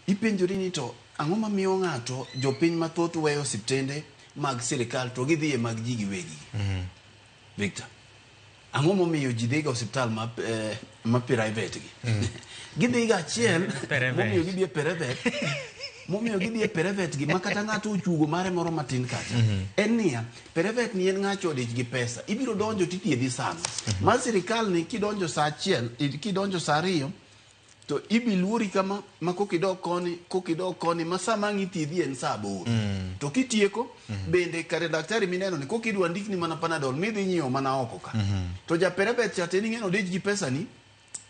Ipenjori ni to ang'o mamiyo ng'ato jopiny mathoth weyo osiptende mag sirikal to gidhi e mag ji giwegi? Victor, ang'o momiyo ji dhiga osiptal ma, ma private gi? Gidhiga achiel Private. momiyo gidhi e private momiyo gidhi e private gi ma kata ng'ato ochuogo mare moro matin kacha en niya private ni en ng'acho odich gi pesa ibiro donjo tithiedhi sano mar sirikal ni kidonjo saa achiel kidonjo saa ariyo to ibi luori kama ma kokidok koni kokidok koni ma sama ang' ithiedhi en saa aboro to kitieko bende kare daktari mineno ni kokidwa ndikni mana panadol midhi nyiewo mana oko ka to ja private cha to en ing'e ni odich gi pesani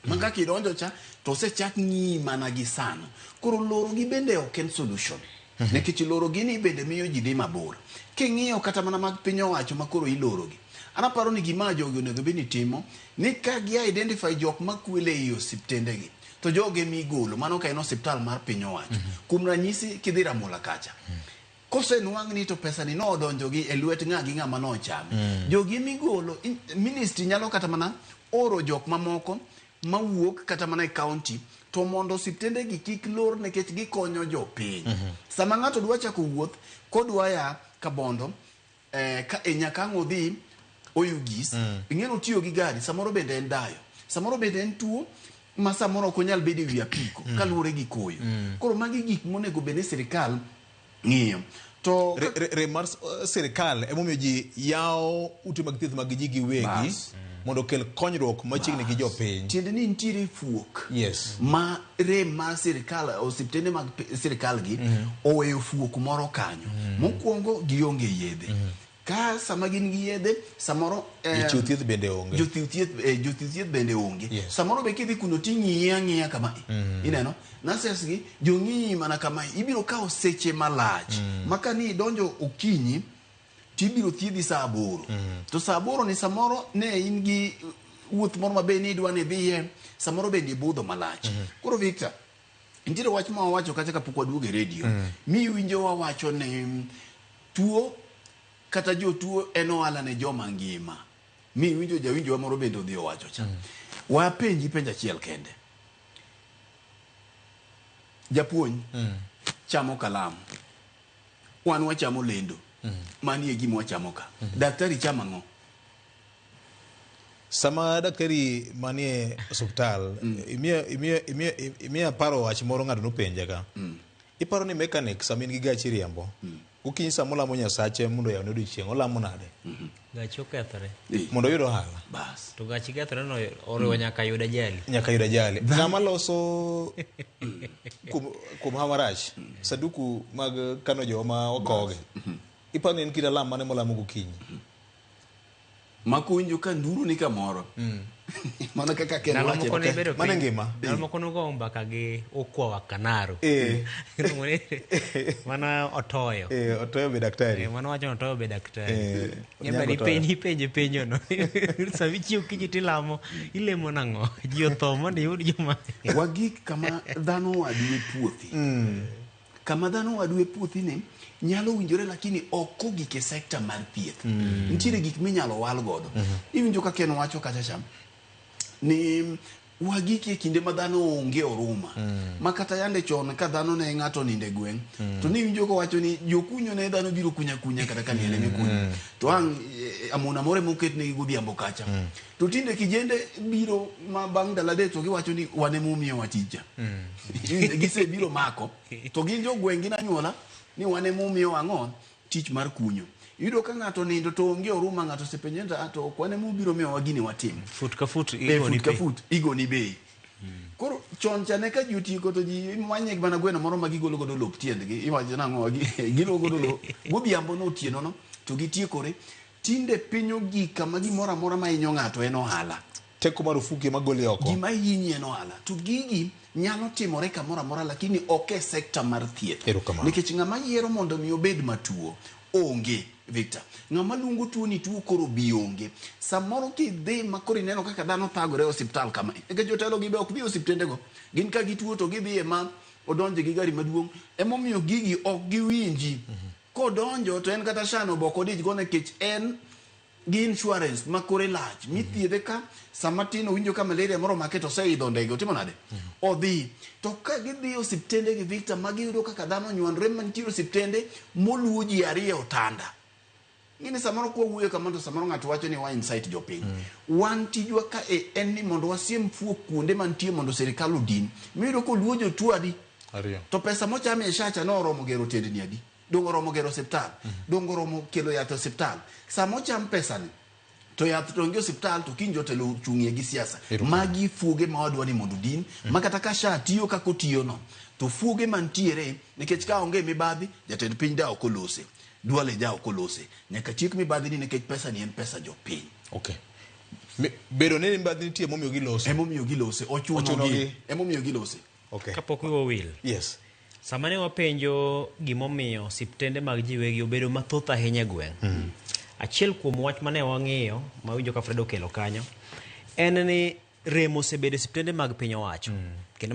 ma kaka idonjo cha to osechak ng'iyi mana gi sano koro loro gi bende ok en solution nikech loro gi ni bende miyo ji dhi mabor king'iyo kata mana mag piny owacho ma koro iloro gi an aparo ni gima jogi onego bed ni timo ni ka gi identify jok makwele ei osiptende gi to jogo ema igolo mano ka en osiptal mar piny owacho kuom ranyisi kidhi Ramola kacha kosenwang' ni to pesa ni nodonjo gi e lwet ng'a gi ng'ama nochame jogi ema igolo ministry nyalo kata mana oro jok mamoko mawuok kata mana e county to mondo osiptende gi kik lor nikech gikonyo jopiny sama ng'ato dwa chako wuoth kodwa ya Kabondo ka, nyaka ang' odhi Oyugis ing'e ni otiyo gi gari samoro bende en dayo samoro bende en tuo ma samoro ok onyal bedo e wi apiko kaluwore gi koyo koro magi gik monego bed ni sirikal ng'iyo to Rem mar sirikal emomiyo ji yawo ute mag thieth mag ji giwegi Bas. mondo okel konyruok machiegni gi jopiny. Tiende ni nitiere fuok Yes. ma rem mar sirikal osiptende mag sirikal gi oweyo fuok moro kanyo. Mokwongo gionge yedhe. Ka sama gin gi yedhe samoro Jochiw thieth bende onge. Jochiw thieth jochiw thieth bende onge. Yes. Samoro be kidhi kuno ting'iyi ang'iya kama. Ineno? Nurses gi jong'iyi mana kama. Ibiro kawo seche malach. Ma ka ni idonjo okinyi tibiro thiedhi saa aboro. To saa aboro ni samoro ne in gi wuoth moro mabe ni idwa ni idhiye, samoro bende ibudho malach. Koro Victor, nitiere wach ma wawacho kacha kapok waduogo e redio. Mi iwinjo wawacho ni tuo kata jotuo en ohala ne joma ngima. Mi iwinjo jawinjowa moro bende odhi owacho cha. Wapenji penjo achiel kende. Japuonj chamo kalam. Wan wachamo lendo. Mani e gima wachamo ka. Daktari chamo ang'o? Sama daktari manie osuptal, imiya paro wach moro ng'ato nopenja ka. Iparo ni mechanic sama in gi gachi riembo, gokinyi sama olamo Nyasache mondo oyawne odiochieng', olamo nade? Gachi okethore. Mondo oyud ohala. Bas. To gachi kethore no oriwo nyaka yud ajali. Nyaka yud ajali. Ng'ama loso kuom hawa marach, sanduku mag kano joma okogi. Iparo ni en kit alam mane molamo gokinyi? Makunjo ka nduru ni kamoro. Mana kaka Ken Ndalo wache. moko ne bedo Mano piny. ngima. Ndalo moko nugo mbaka gi Ukwa wa Kanaru. Iluongo ni mano Otoyo. Otoyo be daktari. Mano wacho ni Otoyo be daktari. Onyango Eba Otoyo. nipenje penjo no. Sama ichiew kinyi tilamo, ilemo nang'o? Ji otho mondo iyud joma Wagik kama dhano wadu e puothi. Kama dhano wadu e puothi ni nyalo winjore lakini ok ogik e sekta mar thieth. Nitiere gik minyalo wal godo. Iwinjo kaka en wacho kacha cha ni wagik e kinde ma dhano onge oruma. Ma kata yande chon ka dhano ne ng'ato onindo e gweng' to niwinjo kowacho ni jokunyo ne dhano biro kunya kunya kata ka liel ema ikunyo. To ang' amuna moro ema oketnegi godhiambo kacha. To tinde kijende biro ma bang' ndalo adek to giwacho ni wan ema umiyowa tich cha. Gisebiro mako to gin jogweng' gin anyuola ni wan ema umiyowa ang'o tich mar kunyo. Iyudo ka ng'ato nindo to onge oruma ng'ato osepenje ni to ok wan ema ubiro miyowa gini watim. Fut ka fut igoni fut ka bei. fut igoni bei. Koro chon cha ne ka ji otieko to ji manye mana gweno moro ma gigolo godo lop tiendgi iwacho nang'o gigolo godo lop godhiambo no otieno no to gitiekore. Tinde piny ogik kama gimoro amora ma hinyo ng'ato en ohala. Teko mar ofuke ma gole oko. Gima hinyi en ohala. To gigi nyalo timore kamoro amora lakini ok e sekta mar thieth. Erokamano. Nikech ng'ama yiero mondo mi obed matuo onge, Victor. Ng'ama luongo tuo ni tuo koro bi onge. Samoro kidhi ma koro ineno kaka dhano thagore e osiptal kama. Nikech jotelo gi be ok dhi e osiptende go. Gin ka gituo to gidhi e ma odonje gi gari maduong'. Emomiyo gigi ok giwinji. Kodonjo to en kata shano be ok odich go nikech en Gi insurance ma kore lach mithiedhe ka sama tin owinjo ka malaria moro omake to oseidho ndege otimo nade odhi to ka gidhi e osiptende gi Victor ma giyudo kaka dhano onywandore mantiere osiptende moluwo ji ariyo e otanda ng'eni samoro kwa wuoyo kamano to samoro ng'ato wacho ni wa incite jopiny wan tijwa ka e en ni mondo wasiem fuo kuonde mantie mondo sirikal odin miyudo koluo jotuo adi Ariyo. to pesa mocham e SHA cha noromo gero tendni adi dong oromo gero osiptal dong oromo kelo yath e osiptal sama ocham pesani to yath to onge osiptal to kiny jotelo ochung'ie gi siasa magi fuoge ma wadwa ni mondo odin ma kata ka SHA tiyo kaka otiyo no to fuoge mantiere nikech ka onge mibadhi jatend piny da ok olose Duale ja ok olose nyaka tiek mibadhi ni nikech pesa ni en pesa jopiny Okay. Bedo ni mibadhi nitie emomiyo gilose. emomiyo gilose ochuno Ochuno gi gi. emomiyo gilose Okay. Kapok wiwa owil. Yes. Sama ne wapenjo gimomiyo osiptende mag ji wegi obedo mathoth ahinya e gweng', achiel kuom wach mane wang'iyo mawinjo ka Fred okelo kanyo en ni rem osebedo e osiptende mag piny owacho kendo